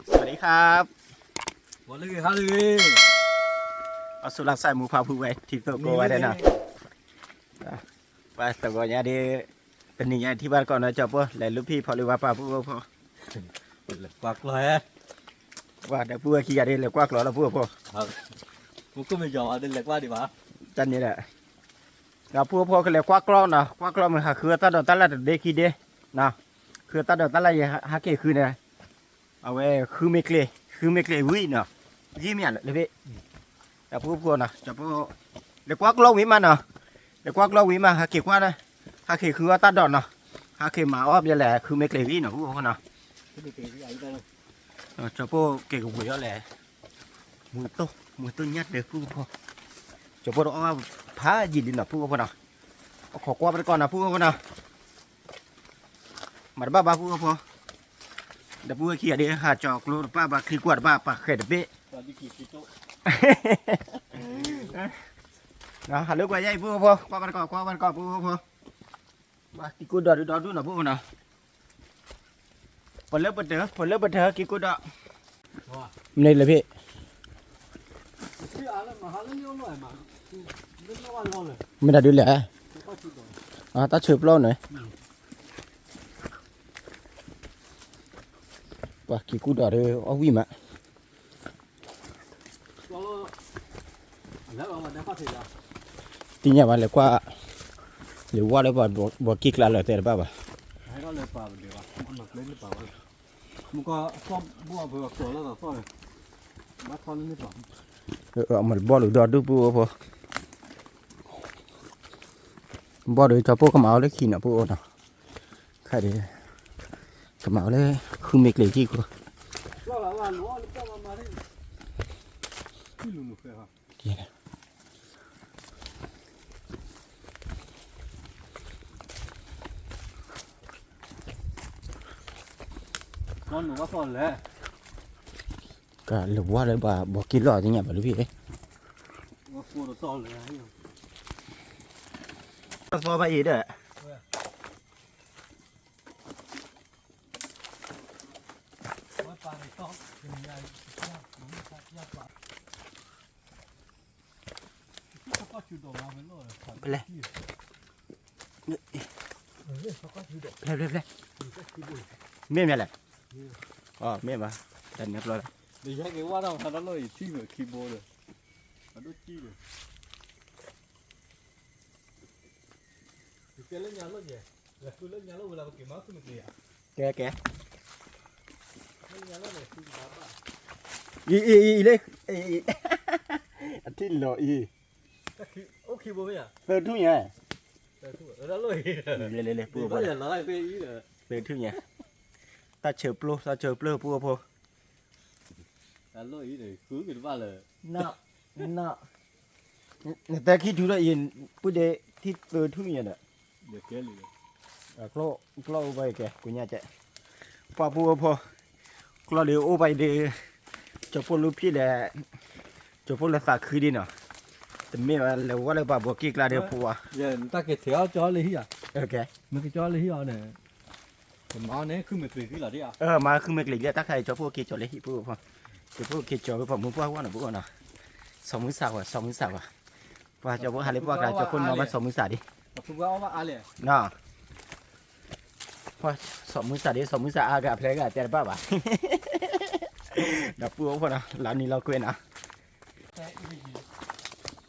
สวัสดีครับ ဝီၤလၢဂ့ၤ ဟါလၢဂ့ၤ အဆိလၢစဲးမူဖးဖုဝဲ ထံသိးကိးဝဲဒဲးနီၤ ပှၤသဂီၤညါဒ် တနံၤညါထံၣ်ဘၣ်တကီၢ်နီၤ ကၠီၤပိၢ် လဲၤလူဖံၣ်ဖီလံဝါပာ်ဖုအိၣ်ဖိ လဲၤကွၢ်ကျီဟဲ ပှၤဒီပုၢ်ဝဲၢ်ခံဂၤဒ်လဲၤကွၢ်ကျီလီၤဖုအိၣ်ဖိ မူခိၣ်မ့ၢ်ယီၤဘၣ်ဒ်လဲၤကွၢ်ဒံးဘၣ် တၢ်န့ၣ်ဒီး ဒီပုၢ်အိၣ်ဖိကလဲၤကွၢ်ကျီနီၤ ကွၢ်ကျီမုၢ်ဟးဃုအတၢ်ဒိးတၢ်လၢ်တဒ့ခံဒ့ နီၤ ဃုအတၢ်ဒိးတၢ်လၢ်ယဟးက့ၤဃုန့ၣ် အဝဲဃုမ့ၢ်ကျ့ၤ ဃုမ့ၢ်ကျ့ၤဝံၤနီၤ ယံၤမ့ၢ်လၢဖဲ ဒီပုၢ်ဖိနီၤ ကၠီၤပိၢ် လဲၤကွၢ်ကျီဝံၤမးနီၤ လဲၤကွၢ်ကျီဝံၤမး ဟးက့ၤကွၢ်န့ၣ် ဟးက့ၤဃုအီၣ်တၢ်ဒိးနီၤ ဟးက့ၤမၤအီၣ်ဘျဲလဲၣ် ဃုမ့ၢ်ကျ့ၤဝံၤနီၤ ပုၢ်ဖိနီၤ ကၠီၤပိၢ်က့ၤကဝံၤအီၣ်လဲၣ် မူတိၢ် မူတိၢ်ညၣ်ဒၢးပုၢ်ဖိ ကၠီၤပိၢ်တအီၣ်ဖးယံာ်လံနီၤ ပုၢ်ဖိနီၤ အခိးကွၢ်ပတကီၢ်နီၤ ပုၢ်ဖိနီၤ မၤတဘၣ်ဘၣ်ပုၢ်ဖိ ဒီပုၢ်ဝဲၢ်ခံဂၤဒ် ဟးကၠီၤကျိတဘၣ် ဘၣ်ချံကွၢ်တဘၣ် ပာ်ဃဲၤတဘ့ၣ် ဟးလၢကွၢ်ယဲအံၤပုၢ်ဖိ ကွၢ်ဘၣ်တကီၢ် ကွၢ်ဘၣ်တကီၢ်ပုၢ်ဖိ ဘၣ်ကံကိၢ်ဒီးဒုးဒီဒူၣ်နီၤပုၢ်ဖိနီၤ ပလၢပတၢၢ် ပလၢပတၢၢ်ကံကိၢ်ဒီး မ့ၢ်လၢဖဲ မ့ၢ်တၢ်ဒုးလဲၣ် တၢ်ဆၢပျီန့ၣ် ပှၤကံကိၢ်ဒီးအီၣ်ဝံၣ်မး သ့ၣ်ညါဘၣ်လဲၤကွၢ် လဲၤဝါလၢပှၤဘီက့ၣ်ကျါလၢတဲတဘၣ်ဘၣ် မ့ၢ်ဘီၣ်ဒုးဒီဒူၣ်ပုၢ်ဖိ ဘီၣ်ဒီးကၠီၤပိၢ်ကမၤအီၤလၢခံနီၤပုၢ်ဖိနီၤ ခါဒ် ကမၤအီၤလၢ ဃုမ့ၢ်ကျ့ၤခံခိၣ် ကလဲၤဝါလၢဘၣ်ဘီက့ၣ်လီၢ်သ့ၣ်ညါဘၣ်လၢဖဲ သီဘၣ်အံၤဒီး ဖဲလဲၣ် ဖဲလဲၣ် ဖဲလဲၣ် မ့ၢ်မ့ၢ်လဲၣ် အမ့ၢ်ဘၣ် တၢ်န့ၣ်ကျီလီၤ ဒီးယဟဲက့ၤဝါထီၣ်ဖးတၢ်လီၢ်အံၤထံၣ်မ့ၢ်ခံဘိဒီး အဒိၣ်ကံဒီး ကဲလၢညါလီၤယဲ လဲၤဃုလၢညါလီၤဝဲလၢပက့ၤမၤဃုမ့ၢ်ကျ့ၤဧါ ကဲကဲ လၢညါလီၤလဲၤဃုကဘၣ်ဘၣ် အံၤ အံၤ အံၤ လၢ အံၤ အထံၣ်လီၤအံၤ အိၣ်ခံဘိမ့ၢ်ဧါ သၢထူၣ်ညါ သၢထူၣ် လဲၤလဲၤလဲၤ ပူၤဘၣ်လဲၤလီၤဖဲအံၤဒီး သၢထူၣ်ညါ တၢ်ဆၢပျိ တၢ်ဆၢပျိပူဖိ တၢ်လီၢ်အံၤဒီး ဃုက့ၤတဘၣ်လၢ နီၢ် နီၢ် နတဲခံထူၣ်ဒီးအံၤ ပုၢ်ဒ့ထံၣ်သၢထူၣ်ညါဒီး ကျီၢ် ကျီၢ်အိၣ်ဘၣ်ကဲ ကိညါကဲ ပှၤပူဖိ ကျီၢ်ဒုးအိၣ်ဘၣ်အံၤဒီး ကၠီၤပိၢ်လူဖံးလဲၣ် ကၠီၤပိၢ်လၢသးခုဒ်နီၤ တမ့ၢ်ဘၣ်လဲၤဝဲလၢပှၤဘီက့ၣ်ကျါဒီးဖိဝါ တၢ်က့ၤထဲးအီၣ်ကၠီလၢဟံၣ်ဧါ မ့ၢ်ကၠီလၢဟံၣ်အီၤန့ၣ် ကမၤန့ၣ် ခုမ့ၢ်ကျ့ၤသံလီၤဒ်ဧါ မၤခုမ့ၢ်ကျ့ၤလံ တၢ်ခါအံၤ ကၠီၤပိၢ်က့ၤကၠီၤလၢဟံၣ်ပူဖိ ကၠီၤပိၢ်က့ၤကၠီၤဝဲပှၤမုၢ်ပှၢ်ဝါနီၤပူဖိနီၤ စီၤမုၢ်ဆၣ်ဝဲ စီၤမုၢ်ဆၣ်ဝဲ ပှၤကၠီၤဖိဟးလၢပှၢ်ကျါ ကၠီၤပိၢ်နီၤဘၣ်စီၤမုၢ်ဆၣ်ဒ် နီၤ ပှၤစီၤမုၢ်ဆၣ်ဒ် စီၤမုၢ်ဆၣ်အါဂၤဖျဲဂၤတဲတဘၣ်ဘၣ် ဒီးပူဖိနီၤ လီၤနံၤလီၤကွ့နီၤ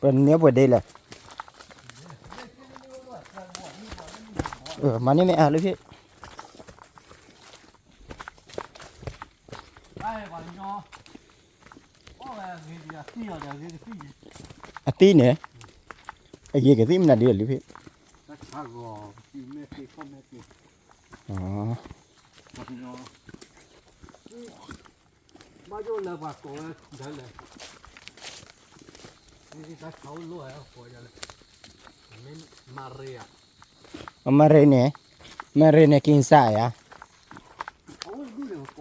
ပန့ၢ်ပှဲၤဒ့လဲၣ် မၤန့ၢ်မ့ၢ်အါလၢဖဲ အသံန့ၣ် အယံၤကသံၣ်မနုၤဒ်လဲၣ်လံဖဲ ဘၣ်ယိၣ်လၢပှၤကိးဝဲဒၣ်လဲၣ် မရ့န့ၣ် မရ့န့ၣ် ကံစါယါ ဘီၣ်ဘီၣ်ဘီၣ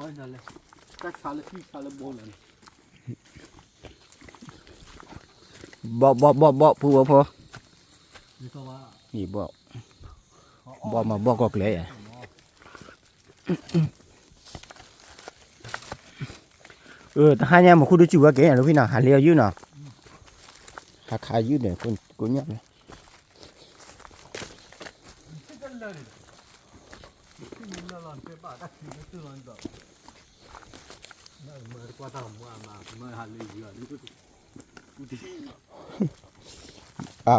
်ဘီၣ် ပူဖိ ယဘီၣ် ဘီၣ်မၤဘီၣ်ကီၢ်ကျဲယါ တဟါညါမူခိၣ်ဒုးစူၢ်ဝဲက့ၤနီၤ လီဖံနီၤ ဟးလ့အီၤယုၢ်နီၤ, ဟးခးယုၢ်န့ၣ် ကိညၣ်န့ၣ်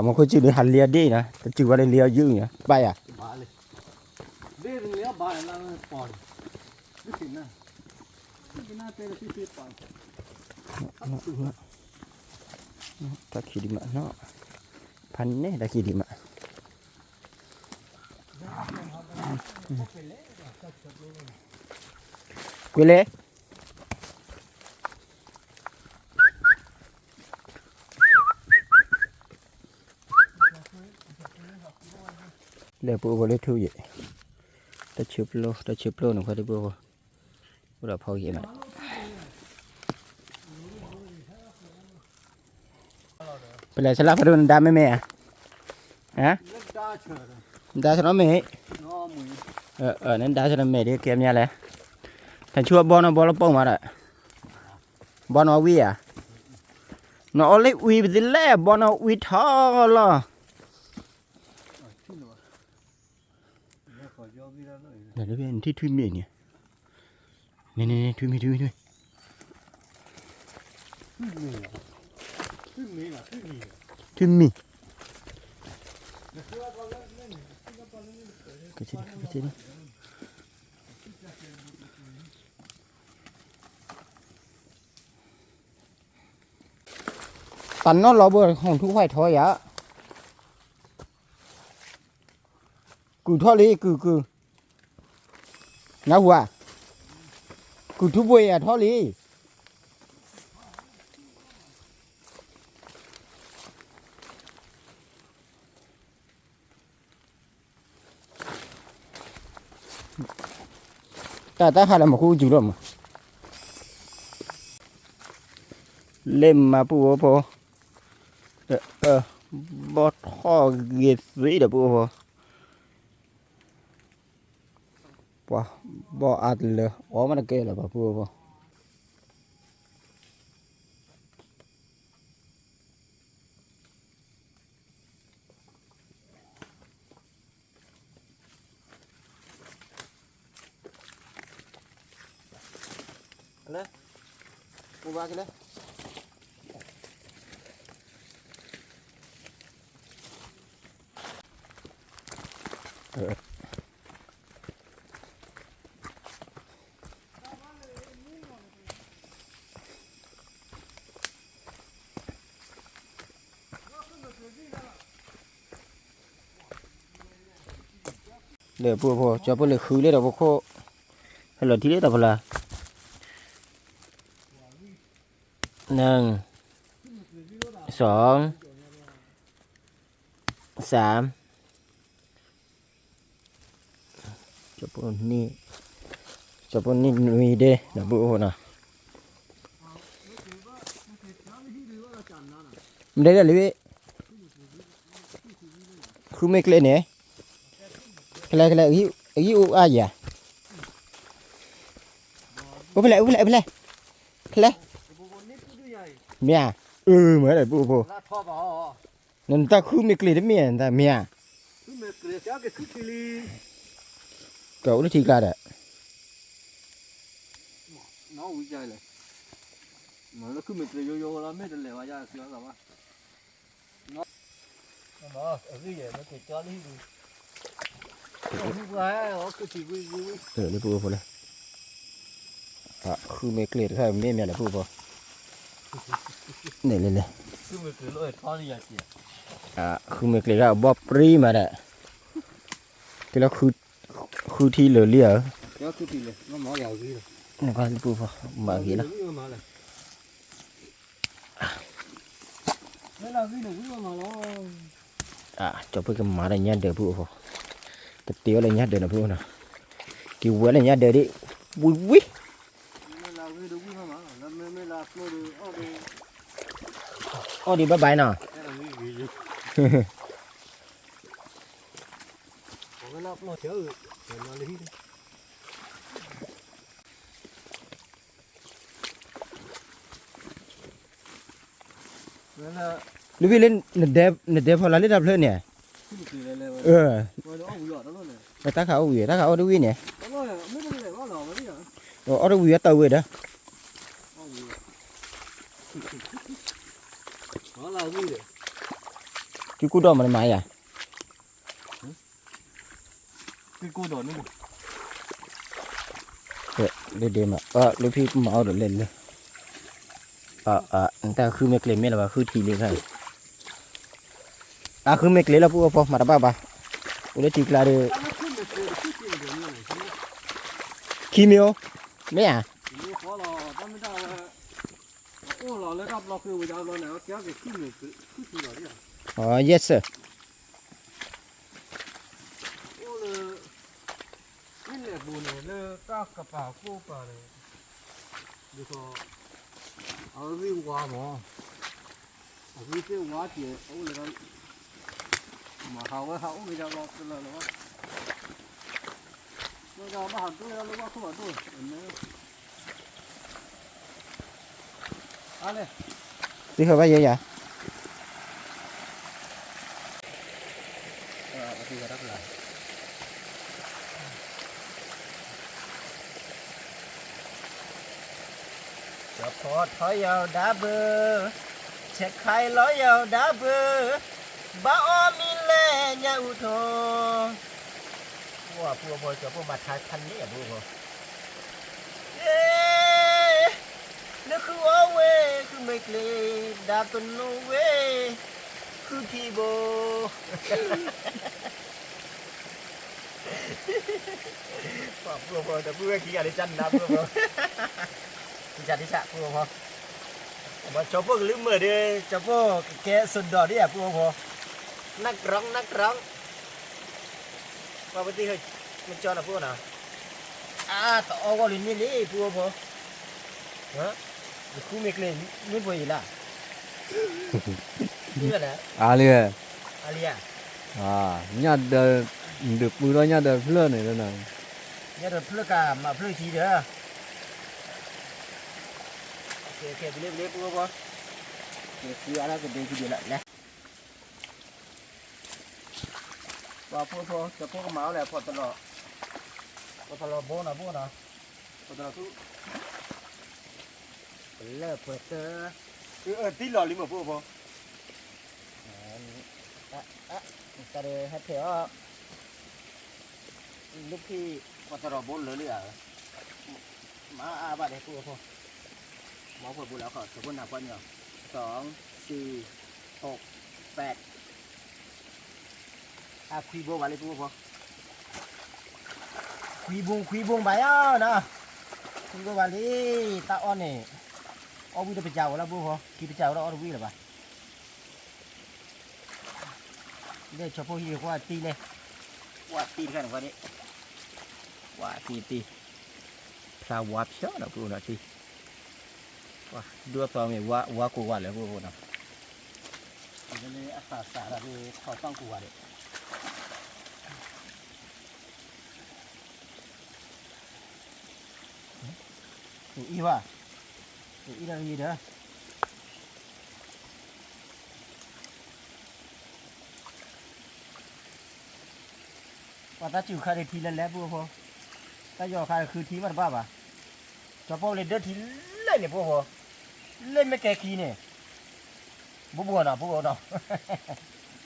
မူခိၣ်စူၢ်ဒုးဟးလ့အီၤဒ့ၣ်နီၤ တစူၢ်ဝဲလၢလ့အီၤယုၢ်နီၤ ပၢ်ယၤ တၢ်ခံးဒံးမးနီၤ, ဖးန့ၢ်တၢ်ခံးဒံးမး, ကွံာ်လဲၣ်, လဲၤပူဖိလၢထူယံၤ, တၢ်ဆၢပျိ တၢ်ဆၢပျိန့ၣ် ခွါတပူဖိ, အိၣ်ဒီးဖီဂ့ၤမး, ပလဲၤဆလၢဖးဒိၣ်နဒါမ့ၢ်မ့ၢ်ဧါ, နဒါဆနီမဲာ်, နဒါဆနီမဲာ်ဒ်ကဲမးလဲၣ်, တၢ်ဆူအဘီနီဘီလပိာ်မးဒီး, ဘီနီဝံဧါ, နီအီလ့ဝံပသ့လဲၣ်ဘီနီဝံထီလီၤ နထံၣ်ထွံၣ်မ့ၢ်န့ၣ်, န န န ထွံၣ်မ့ၢ် ထွံၣ်မ့ၢ် ထွံၣ်မ့ၢ်, ထွံၣ်မ့ၢ်, တၢ်နီၣ်လီၤဘၣ်ဟီၣ်ထူၣ်ဝဲထီယၤ ကုၢ်ထီၣ်လံ ကုၢ် ကုၢ်, နၢ်ဟူဧါ, ကုၢ်ထူဘိအံၤအထီၣ်လံ, တၢ်တၢ်ဟးလၢမူခိၣ်စူၢ်လီၤမး, လ့ၣ်မၤပူဖိ, ဘီၣ်ထီၣ်ဂ့ၤသ့ဒီးပူဖိ, ပှၤဘီၣ်အါတလၢ အီၣ်မးတကဲလၢၤဘၣ်ပူဖိ လဲၣ်, ပူဘၣ်ကလဲၣ်, ဒီးပူဖိ ကၠီဖိလၢဃုလၢဒီးပခိၣ်, ဟဲလီၤထံလၢတၢ်ဖီလာ်, န စ စၢ် ကၠီဖိန့ၣ် ကၠီဖိန့ၣ်နွံဒဲး ဒီးပူဖိနီၤ, မ့ၢ်ဒဲးလံ ဃုမ့ၢ်ကျဲန့ၣ်, ခဲလၢာ်ခဲလၢာ် အဂံၢ်အိၣ်အါယၤ, အိၣ်ဖဲလဲၣ် အိၣ်ဖဲလဲၣ် အိၣ်ဖဲလဲၣ်, ခဲလၢာ်, မ့ၢ်ဧါ, အၢ မ့ၢ်ဒဲးပူဖိ နတၢ်ဃုမ့ၢ်ကျဲတမ့ၢ်နတၢ်မ့ၢ်ဧါ, ကအိၣ်လၢထံကျါဒီး, လၢပူဖိလဲၣ်, ဃုမ့ၢ်ကျဲတခါမ့ၢ်မ့ၢ်လၢပူဖိ, န့ၣ်လဲၣ်လဲၣ်, ဃုမ့ၢ်ကျဲတခါဘီပြံမးဒီး, ကလၢ ဃုထံလၢာ်လံဧၢ, နကွၢ်လၢပူဖိ ဘၣ်ဂ့ၤလီၤ, ကၠီဖိကမၤဒီးညၣ်ဒၢးပူဖိ, ကတ့ဝဲလၢညၣ်ဒၢးန့ၣ်ပူဖိနီၤ, က့ၤဝဲလၢညၣ်ဒၢးဒ်, ဝံၤဝံၤ, အီၣ်ဒံးဘၣ်ဘၣ်နီၤ, ပှၤဝဲလၢပျီၢ်ဆၢ, ပှၤလၢဟံၣ်, ပှၤလၢပျီၢ်ဆၢ, လၢဖဲလၢ နဒဲ နဒဲဖီလာ်လၢတၢ်ဖျၢၣ်န့ၣ်, အၢ, တၢ်ခးအီၣ်ဝံၤ တၢ်ခးအီၣ်တဝံၤန့ၣ်, အီၣ်တဝံၤအတၢ်ဝဲဒီး က့ၤကူၣ်ဒီးမၤတမၤယၤ က့ၤကူၣ်ဒီးန့ၣ်, ဒ်ဒ်မး လၢဖံမၤအီၣ်ဒီးလဲၣ်လၢ, တၢ်ဃုမ့ၢ်ကျဲၤမ့ၢ်လၢၤဘၣ် ဃုထံလံခါ, အဃုမ့ၢ်ကျဲၤလၢပုၢ်အဖီ မၤတဘၣ်ဘၣ်, အိၣ်လၢထံကျါဒီး, ခံမ့ၢ်အိၣ်, မ့ၢ်ဧါ, အိၣ်လီၤလၢတၢ်ဘျီဃ့ဝဲဒၣ်ဘျီန့ၣ် ကဲက့ၤဃုမ့ၢ်ဃုထံလီၤ, yes sir. အိၣ်လၢ ဟံၣ်လဲၢ်ပူၤန့ၣ် လၢတၢ်ကပၤကိၢ်ပၤန့ၣ်, ဒ်သိး အဝဲဂံၢ်ဝါမး, အဂံၢ်သ့ၣ်ဝါက့ၤ အအိၣ်လၢ မၤဟးဝဲဟးအိၣ်က့ၤဒၣ်လီၤတလၢာ်လၢၤဘၣ်, ဝဲဒၣ်ဘၣ်ဟးဒိၣ်ဒၣ်လၢဘၣ်ခိၣ်ဘၣ်ဒိၣ်, အလဲၣ် သ့ၣ်ဃီဘၣ်ယဲယၤ, ကၠီဖီထီယီၤဒါဘု, ဆဲးခါလီယီၤဒါဘု, ဘၣ်အီၣ်မံၤလဲၣ်ညၣ်အူထိ, ပှၤပုၢ်အဖီ ကၠီဖီမၤထါထါန့ၣ်အပူၤအဖီ ယ့, လၢဃုအီၣ်ဝဲ ဃုမ့ၢ်ကျ့ၤ, ဒါကနိဝဲ ဃုထံဘိ, ပှၤပုၢ်အဖီ တပုၢ်ဝဲၢ်ခံဂၤလၢကၢ်နးပုၢ်အဖီ, တၢ်တၢ်ပုၢ်အဖီ, ဘၣ်ကၠီဖီကလုၢ်မုာ်ဒီး ကၠီဖီကကဲစိဒီးဒ်အပုၢ်အဖီ, နကရီနကရီ ပှၤပသ့ၣ် မကၠီနၤပုၢ်နီၤ, အါ တအီၣ်ဂီၢ်လံန့ၣ်လံ ပုၢ်အဖီ, ယဃုမ့ၢ်ကျဲၤ မ့ၢ်ပှဲၤယံၤလၢ်, အါလံ, အါလံဧါ, ညၣ်ဒၢး, ဒုးပူထီၣ်ညၣ်ဒၢးဖျၢၣ်န့ၣ်လီၤ, ညၣ်ဒၢးဖျၢၣ်ကး မၤဖျၢၣ်ဆံဒီး, ကဲ ကဲ ပလ့ ပလ့ ပုၢ်အဖီ, ကဲ ဃုအါလၢကဒ့ခံဒ့လီၤ လဲၤ ပှၤပုၢ်ဖိ ကဖိကမၤအီၤလဲၣ် ပှၤတလီၤ, ပှၤတလီၤဘိနီၤ ပုၢ်နီၤ, ပှၤတလီၤဆူ, ပလၢၢ်ပှဲၤတၢၢ်, တံၢ်လီၤလံမ့ၢ်ပုၢ်ဖိ, တၢ်ဒီးဟဲထဲးအီၤ, လၢခံ, ပှၤတလီၤဘိလၢာ်လံဧါ, မၤအါဘၣ်ဒီးပုၢ်ဖိ, မၤပှဲၤဘိလၢအခီၣ် တဖိနၢ်ပှၤန့ၣ်လီၤ, သွင် သီၣ် ဟိး ပှဲး အခွံဘိဘၣ်လံ ပုၢ်ဖိ, ခွံဘိ ခွံဘိဘၣ်ယါနီၤ, ခွံဘိဘၣ်လံ, တၢ်အီၣ်န့ၣ်, အီၣ်ဝံၣ်တပစၢ်ဝဲလီၤ ပုၢ်ဖိ, ခံပစၢ်ဝဲလီၤ အီၣ်တဝံၣ်လၢၤဘၣ်, လဲၤဆီဖိဟံၣ်ကွၢ်တံၢ်လဲၣ်, ကွၢ်တံၢ်တခါန့ၣ်ကွၢ်ဒံး, ကွၢ်တံၢ်တံၢ်, ဖျါဝါဖျါနီၤ ပုၢ်ဖိနီၤ တံၢ်, ဒိၣ်သီမ့ၢ်ဝါကိးဝါလၢ ပုၢ်ဖိနီၤ, အသးစၢ်ဒီး ထီၣ်သီၣ်ကိးဝါဒီး အံၤဘၣ်, အံၤဒီးအံၤဒီး, ပှၤတၢ်စူၤခါဒီးထံလဲၤလဲၤ ပုၢ်ဖိ, တၢ်ယီၤခါဒီးဃုထံမးတဘၣ်ဘၣ်, ကၠီပိၢ်လၢဒၢထံလဲၣ်န့ၣ် ပုၢ်ဖိ, လၢမ့ၢ်ကဲခံန့ၣ်, ဘူးဘူးနီၤ ပုၢ်ဖိနီၤ,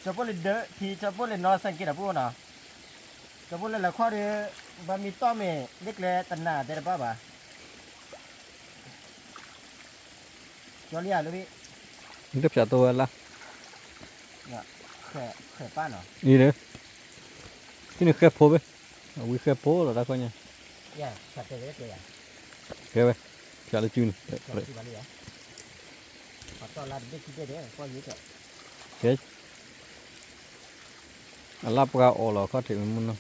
ကၠီပိၢ်လၢဒၢထံ ကၠီပိၢ်လၢနီၢ်စဲးက့ၤနီၤ ပုၢ်ဖိနီၤ, ကၠီပိၢ်လၢလဲၤခီဒီး, ဘၣ်မ့ၢ်တီၢ်မ့ၢ် လၢကျဲတနၤတဲတဘၣ်ဘၣ် ကၠီလံဧါလၢဘ့ၣ်, နတဖျါတိဝဲလၢ်, ဃဲၤပၢ်နီၤ, အံၤန့ၣ်, ဖဲန့ၣ်ဃဲၤဖိဘ့ၣ်, အဝံဃဲၤဖိလီၤတၢ်ခီညါ, ဃဲၤဝဲ, ဖျါလၢစုန့ၣ်, ကဲ အလၢ်ပှၤအီၣ်လီၤခီၣ်ထံးမ့ၢ်မု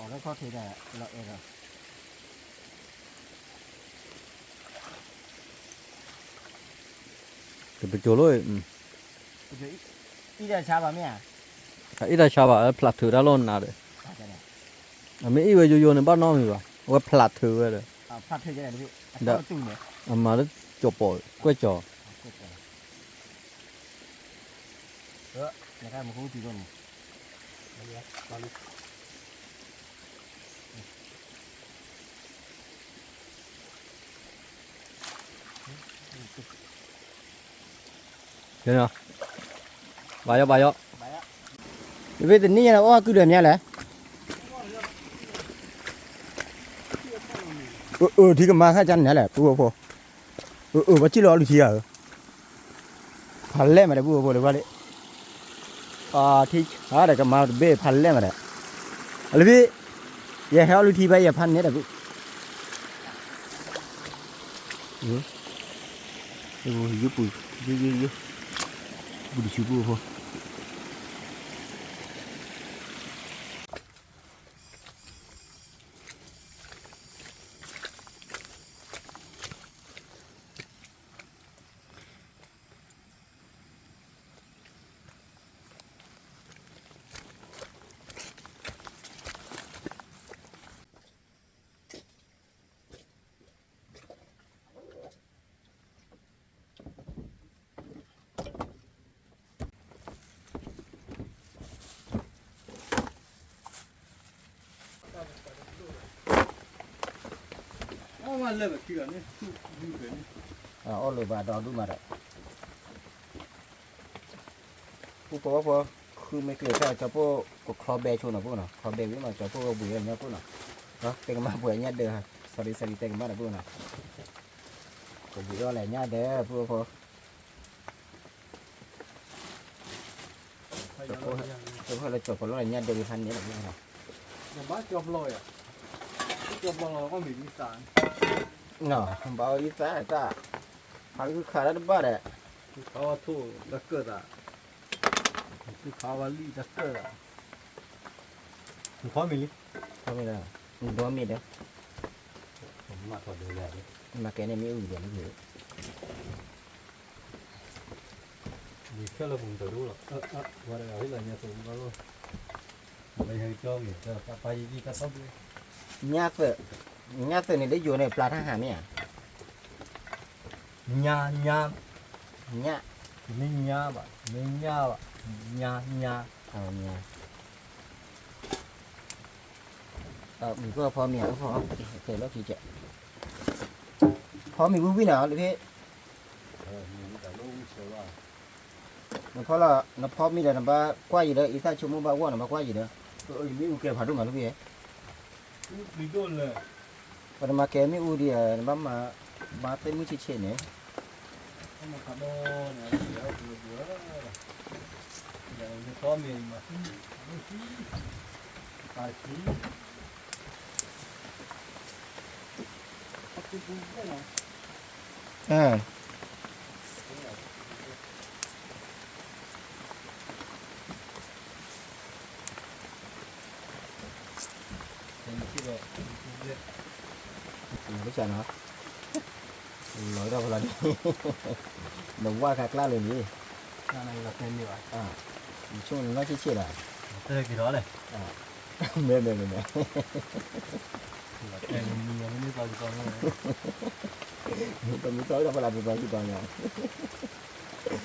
ၢ်နီၤ ကလီၤအီၣ်လၢခီၣ်ထံးဒီး ကလီၤအဲၣ်ဒီး တပကၠိၤလိၣ်, အံၤတၢ်ဆါဘၣ်မ့ၢ်ဧါ, အံၤတၢ်ဆါဘၣ် ဖျါထုးတၢ်လီၢ်နၤဒီး, အမ့ၢ်အံၤဝဲယိယိန့ၣ် ဘၣ်နီတမံၤဘၣ်, အဝဲဖျးထၢဝဲဒီး, ဒီးအမၤလၢကၠီၤပီာ် ကွဲၢ်ကၠီၤ, ဘၣ်ယီၤ, ဘၣ်ယီၤ, တဘ့ၣ်တနံၣ်ညါန့ၣ် အီၣ်ကုၢ်ဒီးမါလဲၣ်, အၢ ထံကမါခါကန့ၣ်လဲၣ် ပုၢ်ဖိ, အၢ ပှၤစံၣ်လီၤအီၣ်လုၢ်ထံဧါ, ဖးလဲၢ်မးဒီး ပုၢ်ဖိလၢပှၤလံ, ထံဆါဒီးကမါတဘ့ၣ်ဖးလဲၢ်မးဒီး, အလၢဘ့ၣ်, ယဟဲအီၣ်လုၢ်ထံဘၣ် ယဖးန့ၣ်ဒီး ယပူၤ, ယပူၤ, ယပူၤတဆူ ပုၢ်ဖိ. အီၣ်လၢဘၣ်ခံဂၤန့ၣ်, အီၣ်လၢဘၣ်ဒီဒူၣ်မးဒီး, ပူဖိဖိ, ဃုမ့ၢ်ကျဲၤတၢ်ကၠီၤပိၢ်ကချီဘဲဆိနီၤ ပုၢ်နီၤ, ချီဘဲဝံၤမး ကၠီၤပိၢ်ကဘှံးအီၣ်လၢညါ ပုၢ်နီၤ, တဲကမၣ်ပှဲၤညၣ်ဒၢး, sorry sorry တဲကမၣ်ဒီး ပုၢ်နီၤ, ကဘှံးအီၣ်လၢညါဒၢး ပုၢ်ဖိ. ကၠီၤဖိလၢကၠီၤပလီၢ်ညါဒၢးဖးန့ၣ်လီၤ, ဘၣ်ကၠီၤပလီၢ်ယါ, ကၠီၤပလီၢ်လီၤ ကီၢ်မ့ၢ်ဒ်သး, ဘၣ်အီၣ်ဒ်သးတၢ်, ဟးခုခးတၢ်တဘၣ်ဒီး, ခုခးဝဲထိၣ်တၢ်ကၢၣ်သး, ခုခးဝဲလံတၢ်ကၢၣ်သး, နဖီမ့ၤလံ, ဖီမ့ၤလီၤ, နဘီမ့ၤဒီး, မၤကဲန့ၣ်မ့ၣ်အူဒံးလံ, ယခဲလၢာ်ပူၤတဒိလီၤ, ဝဲဒၣ်ဟ့ၣ်လီၤညါသိးဘၣ်လီၤ, ညၣ်သၢး, ညၣ်သၢးန့ၣ် လၢယိၤန့ၣ် ပျၢ်တၢ်ဟးမ့ၢ်ဧါ, ညါ, ညါ, ညၣ်, မ့ၢ်ညါဘၣ်, မ့ၢ်ညၣ်ဘၣ်, ညါ, ညါ, ညါ မ့ၢ်ကဖီမ့ၤ, ဖီမ့ၤဝံၤဝံၤနီၤ, လၢဖဲ နဖီလီၤ, နဖီမ့ၤဒီး နဘၣ်ကွၢ်ယံၤဒီး အံသၣ်ဆိကမိၣ်ဘၣ်ဝီၢ် နဘၣ်ကွၢ်ယံၤဒီး, ယမ့ၣ်အူကဲဖးဒိၣ်မးလၢဖဲ, ပတမၤကဲမ့ၣ်အူဒံး, နဘၣ်မၤ, မၤသ့ၣ်မုၢ်ဆ့ဆ့န့ၣ် လီၤဒၣ်ဖဲလီၤဒ်, နဝၢ်ခါကျါလၢာ်န့ၣ်, နဆိကမိၣ်နနီၢ်ဆံးဆံးလီၤ, မ့ၢ်မ့ၢ်မ့ၢ်မ့ၢ်, ပမ့ၢ်သီၣ်ဝဲဒၣ်ဖဲလီၤဒ်သိးန့ၣ်, ပှၤဖိ, ကၠီၤပိၢ်လၢဖံးအ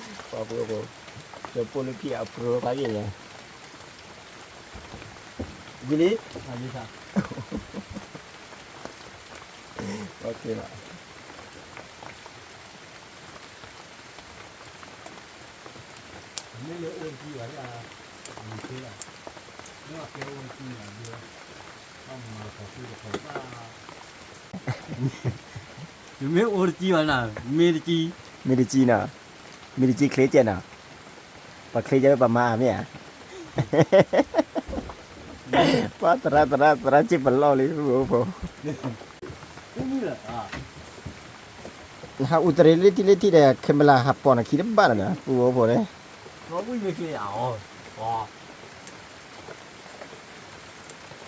ပြိဖးယံာ်န့ၣ်, ဝံၤလံ, မ့ၢ်လၢအိၣ်တကံၢ်ဘၣ်, မ့ၢ်လၢအိၣ်တကံၢ်ဘၣ်, မ့ၢ်အိၣ်တကံၢ်ဘၣ်နၤ, မ့ၢ်တကံၢ်, မ့ၢ်တကံၢ်နၤ, မ့ၢ်တကံၢ်ချ့ကဲနၤ, ပှၤချ့ကဲဝဲပှၤမၤအါမ့ၢ်ဧါ, ပှၤသရၣ်သရၣ်သရၣ်စ့ၢ်ပလီၢ်လံ, ဖိ နဟးအူတရံးလၢထံၣ်လၢထံၣ်ဒီး camera ဟးပိာ်နခံတဘၣ်လၢၤ, ပုၢ်ဖိန့ၣ်,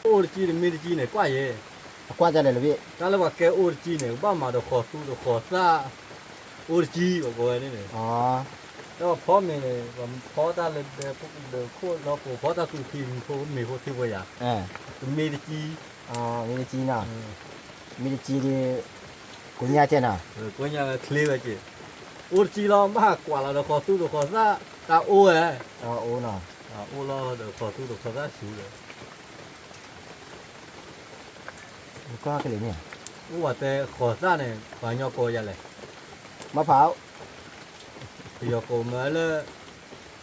အိၣ်တကံၢ်ဒီးမ့ၢ်တကံၢ်န့ၣ် ကွၢ်ယဲ, အကွၢ်ဒ်လဲၣ်လၢဘ့ၣ်, တၢ်လၢပှၤကဲအိၣ်တကံၢ်န့ၣ် ကဘၣ်မၤဒီးဃီၤသူဒီးဃီၤသၣ်, အိၣ်တကံၢ် ပှၤကိးဝဲန့ၣ်န့ၣ်, တၢ်ပှၤဖီမ့ၤန့ၣ် ပှၤဖီတၢ်လၢဒဲခိၣ်လီၤပှီၤ ဖီတၢ်သူၣ်ခံမံၤဖိမ့ၤဖိသ့ဖိယၤ, တမ့ၢ်တကံၢ် မ့ၢ်တကံနီၤ, မ့ၢ်တကံဒီး ကိညါကဲနီၤ, ကိညါချ့ဝဲက့ၤ, အိၣ်တကံလီၤ ဘၣ်ဟးကွၢ်လီၤဒီးဃီၤသူဒီးဃီၤသၣ် တၢ်အိၣ်ဝဲ, အိၣ်နီၤ, အိၣ်လီၤဒီးဃီၤသူဒီးဃီၤသၣ်ဆူဒီး ကီၢ်ကလဲာ်န့ၣ်, အိၣ်ဝဲတဲဃီၤသၣ်န့ၣ် ပှၤညီကိးယၤလဲၣ်, မ့ၢ်ဖး, ပယီၤကိးမ့ၢ်လၢ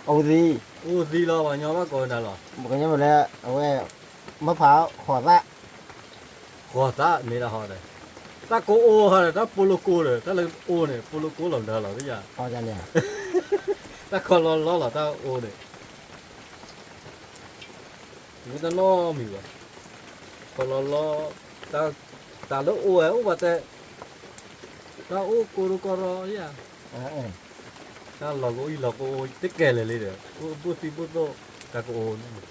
အိၣ်သံ, အိၣ်သံလီၤ ပှၤညီဘၣ်ကိးနၤလီၤ, ပှၤကညီမ့ၢ်လၢ အဝဲ မ့ၢ်ဖး ဃီၤသၣ်, ဃီၤသၣ်မ့ၢ်ဒၣ်ဟီဒီး တၢ်ကိးအိၣ်ဟီဒီး တၢ်ပိလိကိဒီး တၢ်လၢအိၣ်န့ၣ် ပိလိကိလီၤမတၤလီၤသ့ၣ်ယၤ, တၢ်ခီလီၤလီၤလီၤ တၢ်အိၣ်န့ၣ် မ့ၢ်တၢ်နီတမံၤဘၣ်, ခီလီၤလီၤ, တၢ်လၢအိၣ်ဝဲအိၣ်ဘၣ်တဲ, တၢ်အိၣ်ကိးဒိကီရီယၤ, တၢ်လီၤကအိၣ်အံၤလီၤကအိၣ်တကဲလၢာ်လံဒီး ဘိၣ်သံဘိၣ်သိၣ် တၢ်ကအိၣ်န့ၣ်,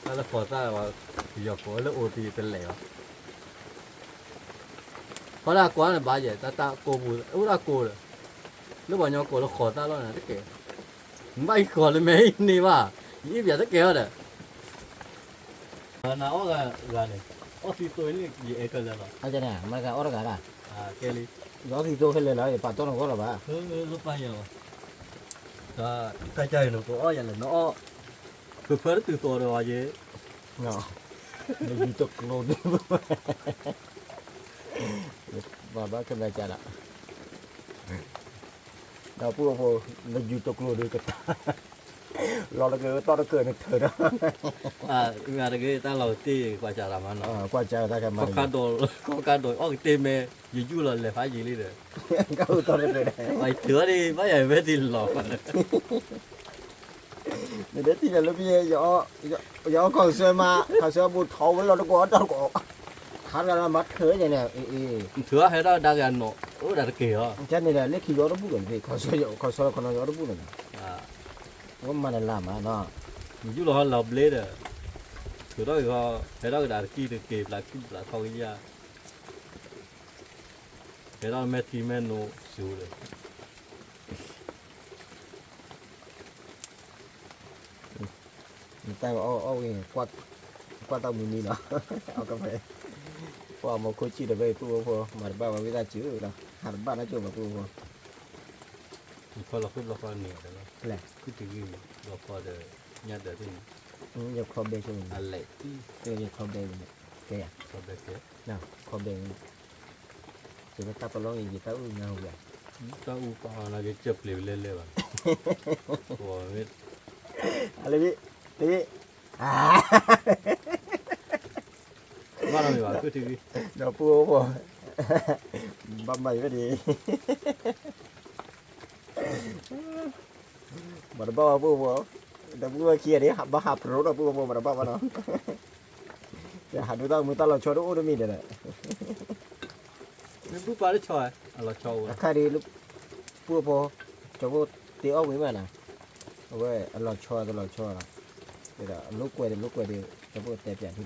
တၢ်လၢဃီၤသၣ်ဝဲ ပယီၤကိးလၢအိၣ်သံတလဲၤဘၣ်, ဖီဒၣ်ကွၢ်န့ၣ်ဘၣ်ယဲ တၢ်တၢ်ကိးပူၤ အိၣ်ဒၣ်ကိးဒီး လၢပှၤညီကိးလၢဃီၤသၣ်လီၤန့ၣ်တကဲ နဘၣ်ယဃီၤလၢမဲာ်အံၤန့ၣ်ဘၣ်, ယအ့ၣ်ပၠးတကဲအီၤဒီး, နအီၣ်ဂၤဂၤန့ၣ်, အီၣ်သံသိန့ၣ် ယအဲၣ်ကလၢာ်လီၤ, မ့ၢ်ကအီၣ်တဂၤဘၣ်, ကဲလံ, ယအီၣ်သံသိခဲလၢာ်လီၤ ယပာ်တီနဂီၢ်လီၤဘၣ်, လၢပာ်ယၤလီၤ, တၢ်ကါအံၤနကအီၣ်ယၤလဲၣ် နအီၣ်, ဖၢဖၢတတုၤသိးဒီးယဲ, နယူၤတကျိၤဒုး, ဘၣ်ဘၣ်ကမဲာ်ကၢ်လီၤ ဒီပုၢ်ဝဲၢ်ဖိ, နယူၤတကျိၤဒုးကတၢၢ်, လီၤတကၢၢ်တီတကၢၢ်န့ၣ်ထၢၣ်ဒီး, မ့ၢ်တဂ့ၤ တၢ်လီၤကတ့ၢ်ကွၢ်စးတၢ်မးနီၤ, ကွၢ်စးတၢ်ခဲမး, ခီခါဒိးအီၣ်ကတ့ၢ်မဲာ် ယယူၢ်လီၤလဲၤဖးယံာ်လံဒီး, ကအိၣ်တီတကၢၢ်ဒီး, အထုးအီၣ်ဒံး ဘၣ်ယၤဝဲဒ်လီၤ နဒဲထံၣ်လၢဖဲ ယအီၣ်ခီၣ်ဆၢမး ခီၣ်ဆၢဘူးထီဝဲလီၤတကိးတၢ်တကိး, ခါတဂၤလီၤမၤထၢၣ်န့ၣ်, နထုးအီၣ်ဟဲဒၣ်ဒါက့ၤအနီၢ် အိၣ်ဒၣ်တက့ၢ်အီၤ, ကဲန့ၣ်ဒီး လၢခံယအီၣ်တဘူၣ်လီၤတသ့ ခီၣ်ဆၢခီၣ်ဆၢခီၣ်နီၤယအီၣ်တဘူၣ်လီၤန့ၣ်, ဝဲမၤနလၢမးနီၤ, ယူၢ်လီၤဟီလီၤဘျ့ဒီး, ထုးထီၣ်က့ၤခီ ဟဲထီၣ်ကဒါတကံၢ်တက့ၢ် ဘျးခံဘျးထီကယၢ် ဟဲထီၣ်မဲာ်ထံမဲာ်နိစူၤဒီး, နတၢ်အီၣ်အီၣ်ဝံၤ ကွၢ်တၢ်မုၢ်နံၤလီၤ, အီၣ်ကဖဲ, ပှၤမၤခိၣ်ကံၢ်ဒီးဖဲအံၤ ပုၢ်ဖိဖိ မၤတဘၣ်ဝဲဝံသးစူၤလီၤ ဟးတဘၣ်နီတစိၤဘၣ်ပုၢ်ဖိဖိ, နဖီလီၤဃုာ်ဘျီဃီန့ၣ်ဒီး, လၢခုတဂံၢ်ဘျီဃီဒီး, ညၣ်ဒၢးသ့ၣ်န့ၣ်, ယခီဘဲဆိန့ၣ်, ယခီဘဲန့ၣ်, ကဲယၤ, ခီဘဲန့ၣ်, ယတၢ်ပလီၢ်န့ၣ်ယတၢ်အုၣ်ညါဝဲ, တၢ်အုၣ်ပာ်အီၤလၢကစၢၢ်ပျံၤဝဲလဲၣ်လဲၣ်ဘၣ်, လၢ, လၢ, ဘၣ်နီတမံၤဘၣ် ခုတဂံၢ်, ဒီပုၢ်ဖိ, ဘၣ်မၤယၤဝဲဒၣ်, မၤတဘၣ်ဝဲပုၢ်ဖိ, ဒီပုၢ်ဝဲၢ်ခံဂၤန့ၣ် ဘၣ်ဟးပရိဒီးပုၢ်ဖိမၤတဘၣ်ဘၣ်နီၤ, ဟးဒိတၢ်မုာ်တၢ်လီၤဆီတအိၣ်တမံၤဒီး, မ့ၢ်ဘူၣ်ပာ်တဆီ, အလီၤဆီအိၣ်, အခါဒီး, ပုၢ်ဖိ, ကၠီဖိတ့အီၣ်ဝံၤမးနီၤ, အဝဲအလီၤဆီတလီၤဆီနီၤ, ဒီးအလိာ်ကွဲဒီးလိာ်ကွဲဒီး, ကၠီဖိတဲပၠးထံၣ်ဒီး,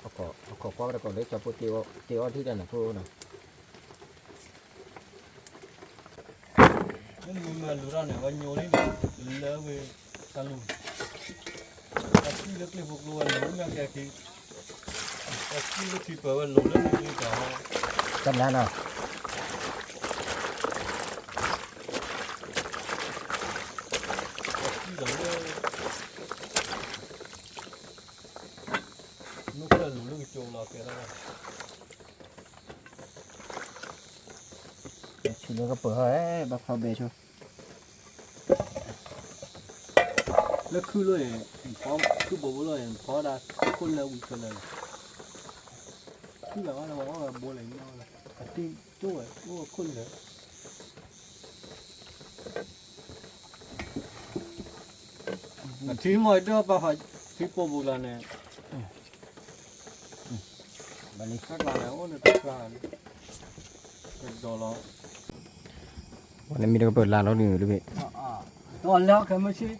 အခီၣ်ခွါဝဲတကိးလၢကၠီဖိတ့အီၣ်ထံၣ်တၢ်န့ၣ်ဖိနီၤ မ့ၢ်မၤလူၤထီၣ်န့ၣ် ဝဲညိလံန့ၣ် လၢဝဲတၢ်လူၤ, အစံၣ်လၢကျ့ဖိကျိဝဲလိၤလၢညါကဲခံ, အစံၣ်လၢထံပၢၢ်ဝဲလိၤလၢန့ၣ်တၢ်, တၢ်နါနီၤ, အစံၣ်ဒီးလၢ နအိၣ်ဖျဲၣ်လူၤလၢကစိၤလီၤကဲထီၣ်လီၤ, ဆူလၢကပၢၤဟီၣ် ဘၣ်ဖီဘဲဆိ, လၢခုလိၣ်အံၤ, ခုဘိဘိလိၣ်အံၤ ဖီဒၣ်ခိၣ်လၢဝံၤခဲလၢာ်လီၤ, ခုလၢဝဲလၢဝဲအီၣ်ဝဲဘိလဲၣ်, အတံၢ်တိၢ်ဝဲအိၣ်ခိၣ်လၢာ် အထံမီၢ်ဒၢပာ်ဖးထံပိာ်ပူၤလီၤန့ၣ်, ဘၣ်လံ တၢ်ကျါန့ၣ် အိၣ်န့ၣ်တၢ်ကျါန့ၣ်, ကဒီးလီၤ, ဝဲန့ၣ်မ့ၢ်တကပၢၤလါလီၤနုၤတဘ့ၣ်, ဒီးလၢခဲမုၢ်ဆ့ၣ်,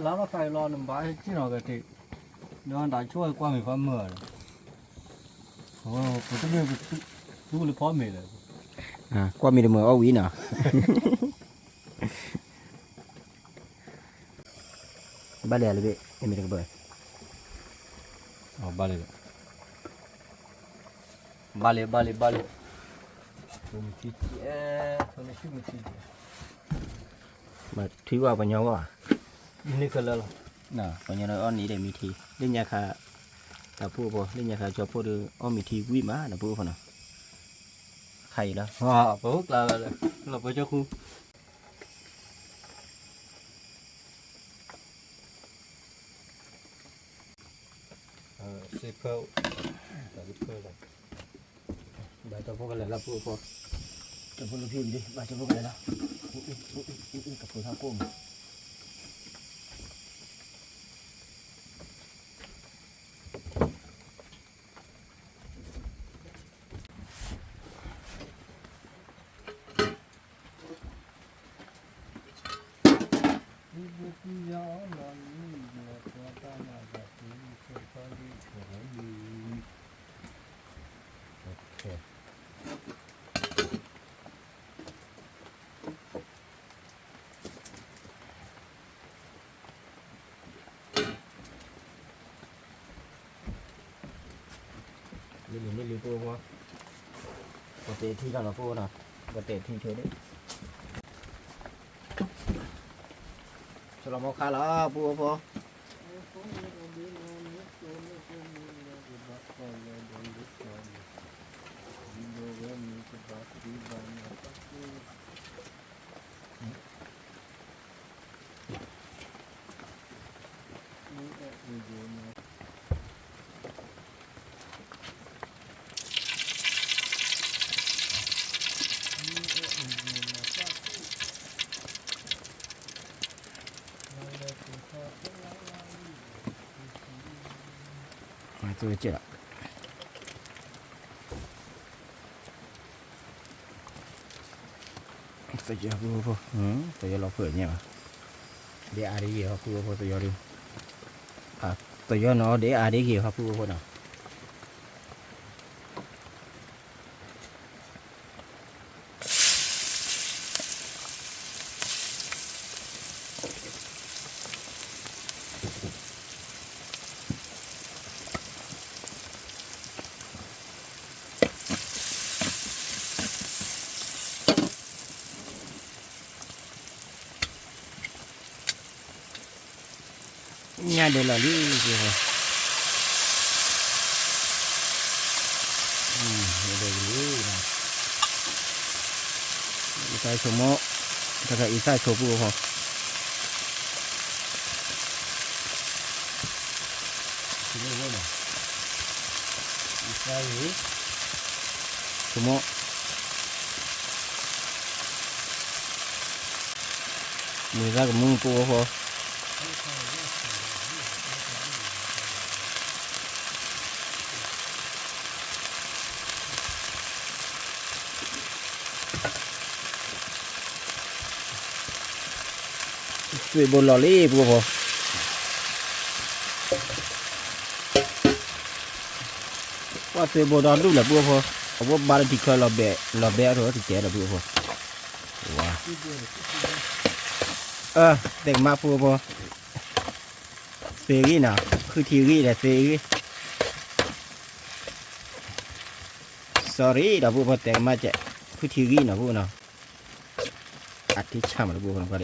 လါထီၣ်ခါအံၤလီၤ နဘၣ်ဟဲက့ၣ်နီၤကထံး, ဒီးဒၣ်ဆိၣ်ဝဲကွၢ်မ့ၢ်ဖီမုၢ်, ပတမ့ၢ်ပသူလၢဖီမ့ၢ်လၢ, ကွၢ်မ့ၢ်တမုာ်အီၣ်ဝံၤနီၤ ဘၣ်လဲၣ်လၢဘ့ၣ် နမ့ၢ်တကပၢၤ, ဘၣ်လဲၣ်လၢ, ဘၣ်လံ ဘၣ်လံ ဘၣ်လံ, ထိၣ်မုၢ်ထံ, အဲ, ထိၣ်မုၢ်ထံ, မ့ၢ်ထွံၣ်ဝဲပှၤညီဝဲဘၣ်, န့ၣ်ခဲလၢာ်လီၤ, ပှၤညီဒီးအီၣ်နံၤဒီးမံထံ, လၢညါခါ, တၢ်ဖုၣ်ဖိ, လၢညါခါကၠီဖီၣ်ဒီး အီၣ်မံထံဝံၣ်မး ဒီပုၢ်ဝဲၢ်ဖိနီၤ, ခါအံၤလီၤ, ပှၤအိၣ်ကျါ, လီၤပှၤကၠီဃု စ့ဖၢ, တၢ်ဖၢလီၤ, ဘၣ်ကၠီဖိကလဲၤလီၤပုၢ်ဖိ, ကၠီဖိလၢဖံးဒံး ဘၣ်ကၠီဖိကလဲၤလီၤ, ကဖိသၣ်ကိၣ်မး မ့ၢ်လံ မ့ၢ်လံ ပုၢ်ဖိ, ပတဲထံလီၤနီၤ ပုၢ်ဖိနီၤ, ပတဲထံဆိဒံး, ဆိလီၤမီခါလီၤ ပုၢ်ဖိ, မၤသူကဲလီၤ, သယီၤပုၢ်ဖိ, သယီၤလီၤဖုၣ်ညါဘၣ်, ဒ်အါဒ်ဂ့ၤဟီ ပုၢ်ဖိသယီၤဒုး, သယီၤနီၤ ဒ်အါဒ်ဂ့ၤဟီ ပုၢ်ဖိနီၤ. ညၣ်ဒဲးလီၤလံ, ညၣ်ဒဲးလံ, အံသၣ်ဆိမိၣ်, တခါအံသၣ်ဆိပုၢ်ဖိ, အံသၣ်, ဆိမိၣ် မ့ၢ်သၣ်ကမူၣ်ပုၢ်ဖိ, သွ့ဘိလီၤလံ ပုၢ်ဖိ, ပှၤသွ့ဘိဒီဒူၣ်လၢပုၢ်ဖိ, အဝဲဘါလၢထံချၢလီၤဘဲ, လီၤဘဲအါထီၣ်တကဲလၢပုၢ်ဖိ, တဲကမၣ်ပုၢ်ဖိ, သ့ဂံၢ်နီၤ, ခုထံဂံၢ်ဒီးသ့ဂံၢ် sorry ဒီးပုၢ်ဖိ တဲကမၣ်ကဲ, ခုထံဂံၢ်နီၤ ပုၢ်ဖိနီၤ, အထံဆၣ်မးလၢပုၢ်ဖိနီၤ,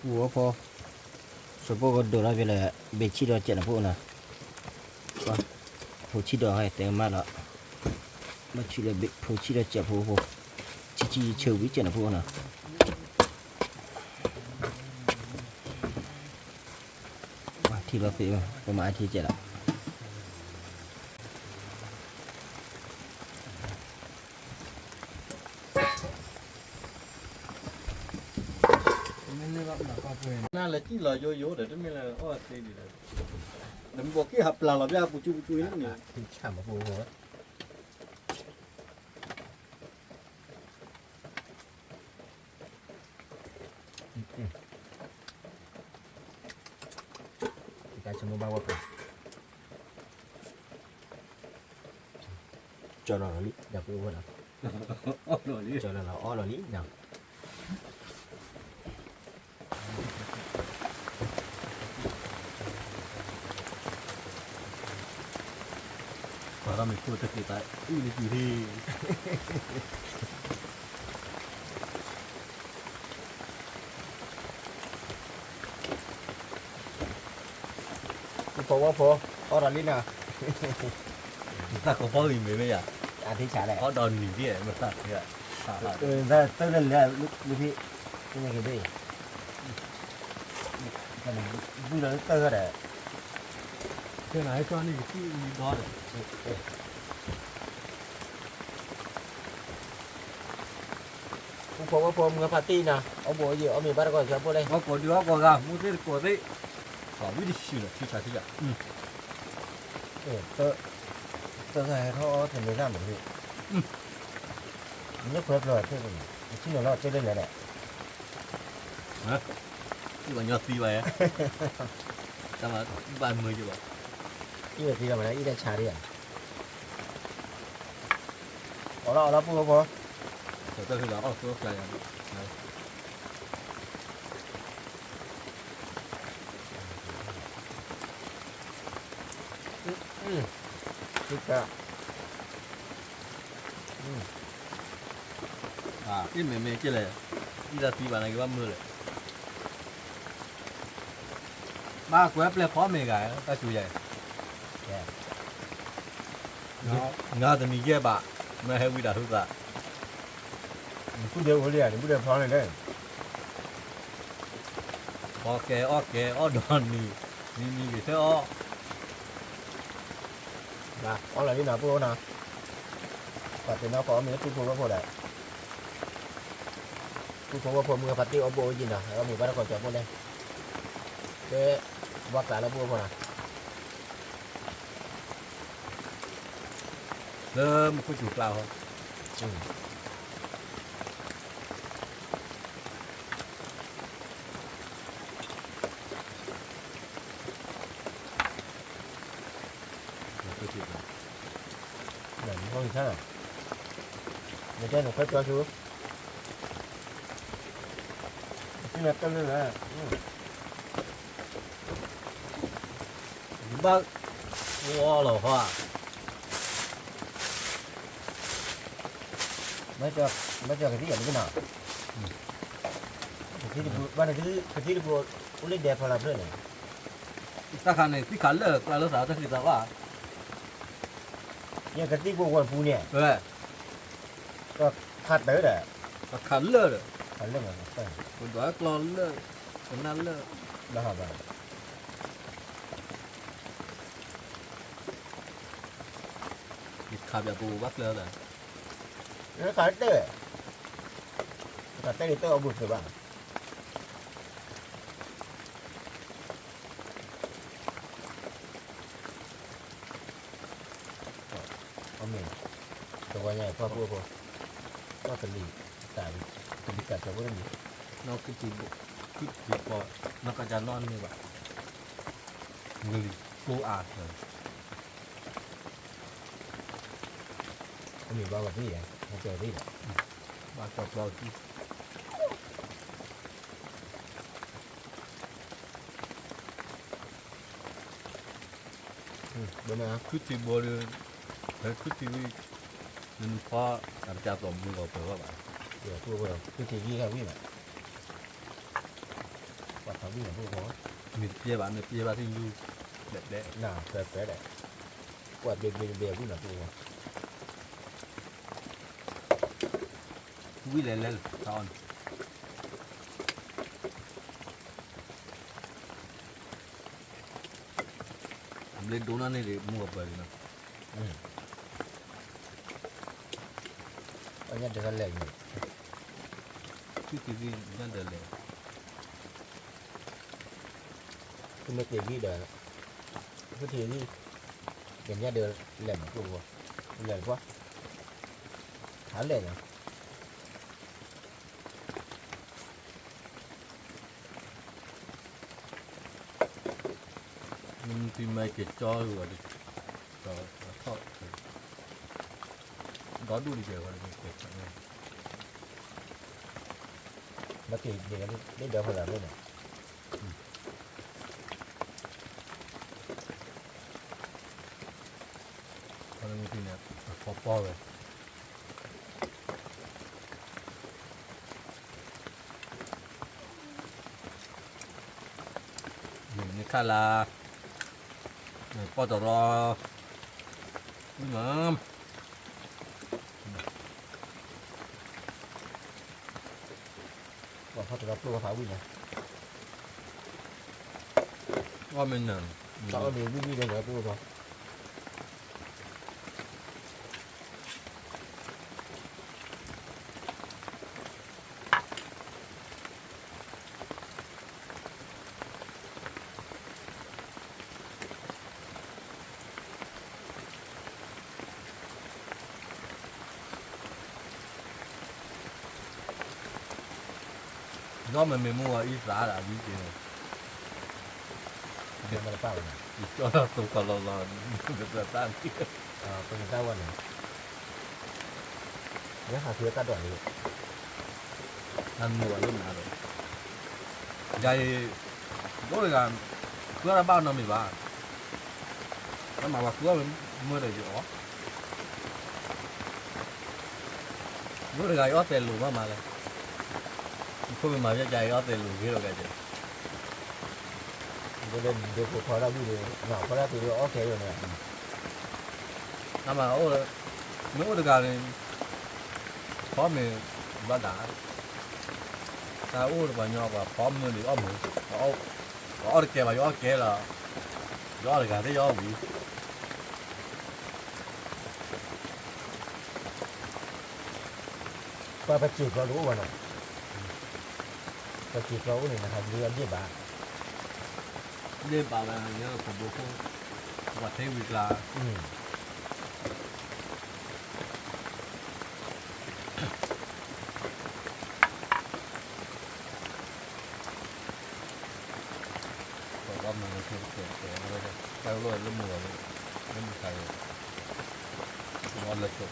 ပုၢ်ဖိ, ဆိကမိၣ်ကဒိးလီၤဖဲလဲၣ်, ဘ့ၣ်ဆံၣ်ဒီးကဲးနီၤ ပုၢ်ဖိနီၤ, ဖိဆံၣ်ဒီးတဲကမၣ်လီၤ, ဘၣ်ဆံၣ်လၢဖိဆံၣ်ဒီးကဲး ဖိဖိ, ဆံၣ်ဆံၣ်ဆၢဝံၤကဲးနီၤ ပုၢ်ဖိနီၤ. ထံလီၤသ့ၣ်, ပမၤအထံကဲးလီၤ. နလဲၤစံၣ်လီၤယိယိဒီး တမ့ၢ်လၢအီၣ်သ့ဒံးဒီး, နမ့ၢ်ဘီၣ်က့ၤဟးပျၢ်လီၤဘၣ် ပူၤစူပူၤစူအံၤန့ၣ်, ထံဆၣ်မး ပုၢ်ဖိ. ကၢ်ဆိကမိၣ်ဘၣ်ဝဲပှၤ, ကၠီလီၤလီၤလံ ဒီပုၢ်ဝဲၢ်နီၤ, ကၠီလီၤလီၤအီၣ်လီၤလံနီၤ. မ့ၢ်ခိၣ်တသ့ၣ်သးအုၣ်လၢတုၤလံ. ပူဖိဝဲဖိ, အီၣ်ဒီးလံနီၤ, တၢ်ကိးဖီဂံၤမ့ၢ်မ့ၢ်ယၤ, အထံဆးလဲၣ်, အီၣ်ဒီးနံၤဒ်မ့ၢ်သး, တၢ်လၢလဲၤလၢဖံ, ကန့ၣ်က့ၤဒ်အံၤ, ဘုဒီးလၢတၢ်ဂၤဒီး, ကနၤဟဲကၠီန့ၣ်ကသံၣ်အံၤဒီဒီး ပူဖိဝဲဖိမုၢ်ဖးတံၢ်နီၤ, အီၣ်ဘိယံာ်အီၣ်မ့ၤဘၣ်တကီၢ်ဆၢဖိလဲၣ်, အီၣ်ကိးဒုးအီၣ်ကိးဂၤ မူသ့ၣ်တကိးသ့ၣ်, ဝံၣ်တဆူၣ်လီၤ ထံဆးထံဆး, တၢ်ဟဲထီၣ်အီၣ်တန့ၤတၢ်မ့ၢ်, မ့ၢ်ခွဲးပျီၤသ့ၣ်, ထံၣ်နီၤလီၤတၢ်လၢလဲၤဒီး, အံၣ်ဘၣ်ညီသံဘၣ်ယဲ, တၢ်မၤဘၣ်မုာ်ယဘၣ်, အံၣ်ဘၣ်သံလီၤမး အံၣ်တၢ်ဆါဒ်ဧါ, အီၣ်လီၤအီၣ်လီၤပူဖိဖိ, တၢ်ဖံးလီၤအီၣ်ကျိကျါယၤ, အ့ၣ်မ့ၢ်မ့ၢ်က့လဲၣ်, အံၣ်တၢ်သံဘၣ်န့ၣ်က့ဘၣ်မုာ်လဲၣ်, ဘၣ်ကွဲးပျဲၢ်ဖီမ့ၢ်ဂၤ, တၢ်စူၤယၤ, နတနံၤယဲၢ်ဘၣ်, မ့ၢ်ဟဲဝံၤတၢ်ဟုသး, နဘူးဒဲးအိၣ်လံဧါ, နဘူးဒဲးဖီန့ၣ်လဲၣ်, ဖီကဲအီၣ်ကဲအီၣ်ဒီးနံၤ, နံၤနံၤက့ၤဆၢအီၣ်, အီၣ်လီၤလံနီၤ ပူဖိနီၤ, ပှၤတဲနီၢ်ကီၢ်အီၣ်မ့ၤလၢပူဖိဝဲဖိဒီး, ပူဖိဝဲဖိမုၢ်ဖးတံၢ်အီၣ်ဘိအိၣ်ယံာ်နီၤ အီၣ်မ့ၤဘၣ်တကီၢ်ကၠီဖိလဲၣ်, ကဲ, ဘၣ်ကျးလၢပူဖိနီၤ လၢမူခိၣ်စူၤကျါဟီ, မူခိၣ်စူၤကျါ, နတဲနခွဲးပျီဆူ, နတဲလၢလၢ ဘၣ်, ဝီလီၤဟီ, မ့ၢ်ကသံၣ်ယၤလၢကနီၤ, ကသံၣ်တပူၤ ဘၣ်နကသံၣ်တပူၤ အိၣ်လၢဒဲးဖီလာ်ဖျၢၣ်န့ၣ်, တၢ်ခါန့ၣ် သံၣ်ခးလၢာ်ကျါလၢသးတၢ်ဃံသးဘၣ်, ယကသံၣ်ပူၤဝဲပူၤန့ၣ်, ခးတၢ်ဒီး, ခးလၢာ်ဒီး, ခးလၢာ်မး, ပဒွးကျီလၢာ်, ပနၢ်လၢာ်, ဘၣ်ဟးဘၣ် ယခးပၠးပူၤဘၣ်ကျၢၤသး, ခးတဲ, ခးတဲဒ်တၢ်အီၣ်ဘိၣ်သ့ဘၣ်, အီၣ်မ့ၤ, တဝီညါအံၤ ပှၢ်ပူဖိ, ပှၢ်ကလံၤ, ကလံၤကးကၠီၤဖိတမံၤ, နီၢ်ခံထံၣ်ဘိ, ခံထံၣ်ဘိ, နီၢ်ကစၢ်နီၢ်န့ၢ်ဘၣ်, ကလံၤကိးအါ, အမ့ၢ်ဘၣ်ဝဲသ့ၣ်ယဲ, မ့ၢ်ကၠီၤသ့ၣ်ဒီး, ဘၣ်ကၠီၤပျီသံ ခံထံၣ်ဘိဒီး, ဖဲခံထံၣ်ဝံၤ, နနဖီ, အတကးသိးမူဂီၤပၢၤဘၣ်ဘၣ်, ခံထံၣ်ဂံၢ်ဝံၤဘၣ်, ပှၤဖးဝံၤနၤဖိ, မ့ၢ်တပျဲဘၣ် မ့ၢ်ပျဲဘၣ်သ့ၣ်လူ, ဘဲးဘဲး, နၢ်ပၢၤပၢၤဒီး, ကွၢ်ဘျ့ဘျ့ဘျ့ဝံၤနၤဖိ, ဝံၤလဲၤလဲၤလၢတၢ်အီၣ်န့ၣ် အဘျ့ဒိၣ်နီၢ်န့ၣ်ဒ်မူကပၢၤဒ်နီၤ, အညါဒၢးလဲၣ်န့ၣ်, သုသံသံညါဒၢးလဲၣ်, သုမ့ၢ်က့ၤဂံၢ်ဒီး, သုထံၣ်ဂံၢ်, ကညါဒၢးလဲၣ်မးပူဖိ, လဲၣ်တပှၢ်, ဟးလဲၣ်ညါ နမ့ၢ်က့ၤကၠီဂ့ၤဝဲ, ဒီးထီၣ်, ဒီဒူၣ်ဒံးကဲဝဲ, မ့ၢ်က့ၤန့ၣ်, ဒ်ဒီဖီလာ်ဖဲန့ၣ်, န့ၣ် အဖီပီၢ်ဝဲ, န့ၣ်ခါလၢ ပီၢ်တရီ, ဝံၣ်မး ပှၤဖီတရီပျိၢ်ဝဲဖးဝံၣ်န့ၣ်, အီၣ်မ့ၢ်နၢၤ, အီၣ်မ့ၢ်ဝံၣ်ဝံၣ်ဒီးနၢၤပျိၢ်ထီၣ်. ဒီးမ့မ့ၢ်မုၢ်ဂီၤအံၤသးဒီးအဝံၣ်က့ၤန့ၣ်, ယကၠီဒီးတိၤကီၢ်လီၤလီၤ, ကသးတၢ်န့ၣ်, ပနတၢ်ဝဲန့ၣ်, ယဟးဃုတၢ်ဒွးလံ, နမုာ်ဘၣ်လၢနၤဒီး, ယၤအံၤ, ယအိၣ်တဂၤ, ဃုအီၣ်တၢ်ဘၣ်နီတမံၤဘၣ်, တၢ်မၤပှၤဃုအီၣ်မ့ၢ်ဒီးယအီၣ် ယအိၣ်တဂၤအံၤအီၣ်သဲးလိာ်မးမးလဲၣ်, ယဖိမ့ၢ်မၤယဲကၢ်အံၤအီၣ်သဲးလိာ်ဂ့ၤလီၤကဲကဲ, ဒ်ဖိဖီတၢ်ဝံၣ်ဒီး နဖိတၢ်တုၤဒီးအီၣ်ကဲလီၤန့ၣ်, နမၤအိၣ်, မ့ၢ်အိၣ်တဂၤန့ၣ်, ဖီမ့ၢ်ဘၣ်ဒၣ်, တၢ်အိၣ်တပှၤညီပှၤဖီမုၢ်ဒီးအီၣ်မုၢ်, ပှၤအီၣ်တကဲဘၣ်ယအီၣ်ကဲလီၤ, ယအီၣ်တဂၤသ့ၣ်ယအီၣ်ဝံၤ ပှၤပစံာ်ကျီတအိၣ်ဘၣ်နီၤ, ပစံာ်ကျီအိၣ်န့ၣ် နဟးဒုးအဒ့ၣ်ဘၣ်, ဒ့ၣ်ဘၣ်ဝဲ ယဲခိၣ်ဘိခိၣ်, ပှၤထံဝံၤကျါ, ပှၤဘၣ်မၤလၢခဲတကဲး, တၢ်လီၢ်လၢမုာ်လီၤ, လၢမုာ်ခါလီၤ, လၢဆိး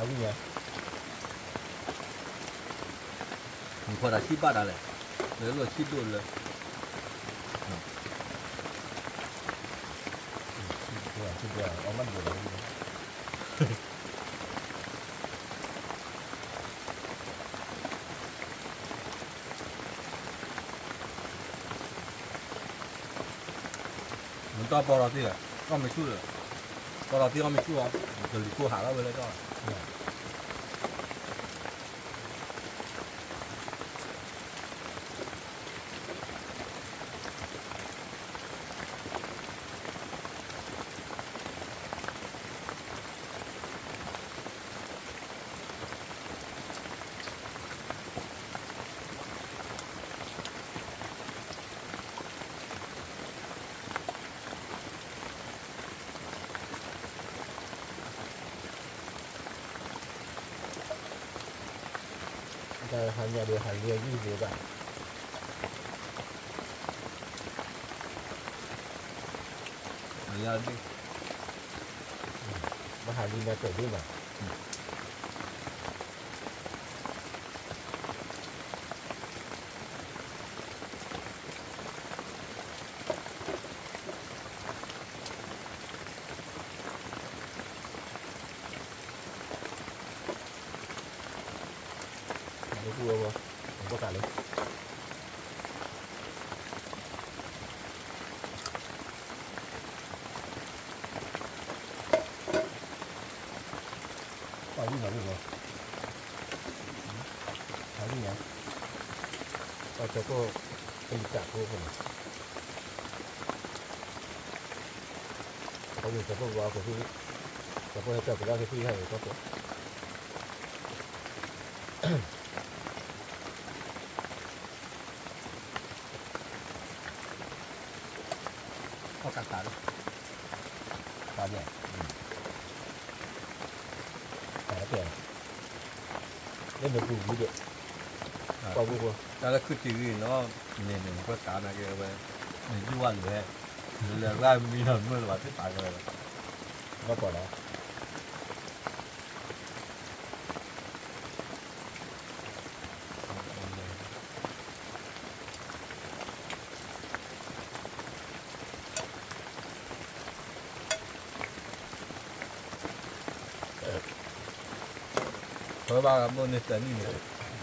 အဝံၣ်ညါ, နခွါတၢ်ဆံၣ်ဘၣ်တၢ်လဲၣ်, လၢလီၢ်ဆံၣ်ဒိၣ်လၢ, ဆံၣ်ဒိၣ်, ဆံၣ်ဒိၣ်, အီၣ်မးဒိၣ်လီၤ, မ့ၢ်တီၢ်ပီၢ်ထီၣ်သံၣ်လဲၣ်, အီၣ်မ့ၢ်ဆူၣ်လၢ, ပီၢ်ထီၣ်သံၣ်အီၣ်မ့ၢ်ဆူၣ်အီၤ, ကလံၤကိၢ်ဟးထီၣ်ဝဲလၢကီၢ် တၢ်ဟါညါဒီးဟးလံအယုၢ်သ့ဘၣ်, ဟးလံ, ဘၣ်ဟးလံမ့ၢ်တၢ်ဒ်မး ဒိၣ်ပူၤဝဲ, ဘၣ်ကးလံ, ပှၤဝံၣ်မးဝံၣ်မး, ပှၤဝံၣ်ညါ, ပှၤကၠီၤကိၣ်, ပလံၤတၢ်ဖိဖိန့ၣ် ပှၤဝံၣ်ကၠီၤကိၣ်ဝါကသံၣ်, ကၠီၤကိၣ်ဟဲကၠီၤကလီကသံၣ်ဟဲကၠီၤကိၣ်, အီၣ်ကးကးလီၤ, ကးဒဲး, ကးဒဲး, လၢမ့ၢ်ပူၤဝံၤဒီး, တၢ်လၢခုတံၢ်ဂံၢ်နီၤ, န့ၣ်န့ၣ် ပှၤကးနာ်က့ဝဲ, နယူၢ်ဝဲလဲၣ်, လၢရၣ်မံနီၤမုၢ်လၢၤဘၣ်သ့ၣ်တဖၣ်ကဲဝဲ, ဘၣ်ပှၤလီၤ ဖဲဘၣ်ဘိန့ၣ်တနံၣ်န့ၣ် ဝံၣ်မးတမ့ၢ်, အဝံၣ်န့ၣ်သ့ၣ်ညါလံ, လၢအီၣ်လၢကၠီ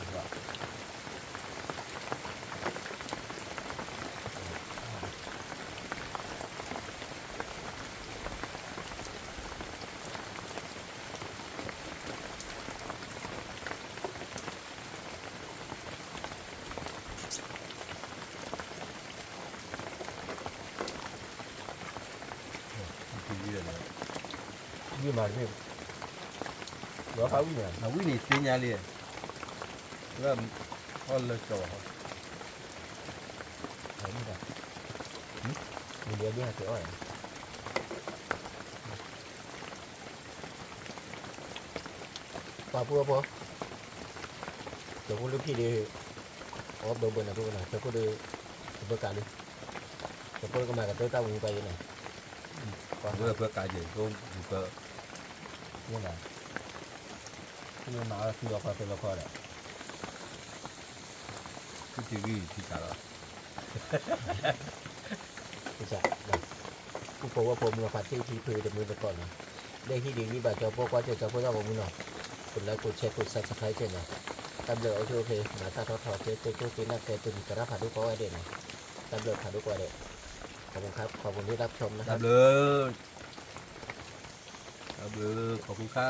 ၤဘၣ်, မ့ၢ်ဒ်အဒ့ဟဲက့ၤအီၣ်, ပှၤဖိအီၣ်ဖိ, ကၠီၤဖိလၢဖံးဒီး, အီၣ်ဘၢဘၢနၤဖိကနၤ ကၠီၤဖိဒီး, ကဘၢကးလံ, ကၠီၤဖိလၢကမၤကတၢၢ်တၢ်ဝံၤပှၤယဲန့ၣ်, ပှၤဘၢကးကဲၤ ကဘၢ, ယဲန့ၣ်, မ့ၢ်မၤအီၣ်သံလီၤခီသံလီၤခီဒီး ကဂံၢ်ထံကးလီၤ, ပူဖိဝဲဖိမုၢ်အဖးထံထံဖုတမုၢ်တကိးနီၤ, လၢဟံၣ်ဒံးဂံၢ်ဘၣ်ကၠီၤဖိကွၢ်စၢၤကၠီၤဖိသီၣ်ကမူနီၤ, ကိးlike ကိးshare ကိးsubscribeန့ၣ်, တၢ်ဘျုးအိၣ်ဆူၣ်အိၣ်ချ့ မၤတၢ်ထီထီကဲကၠိကၠိသ့နၢ်ကဲ ပမုၢ်သရၣ်ဖးဒိၣ်ကိးဂၤဒဲးနီၤ, တၢ်ဘျုးဖးဒိၣ်ကိးဂၤဒဲး, ခီဖျိခါ ခီဖျိလၢတၢ်ဖျီမနုၤခါ, တၢ်ဘျုး, တၢ်ဘျုး ခီဖျိခါ,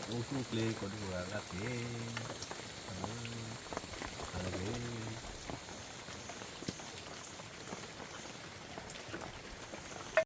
အိၣ်ဆူၣ်အိၣ်ချ့ကိးဒူၣ်ကိးဂၤလၢ်က့ၤ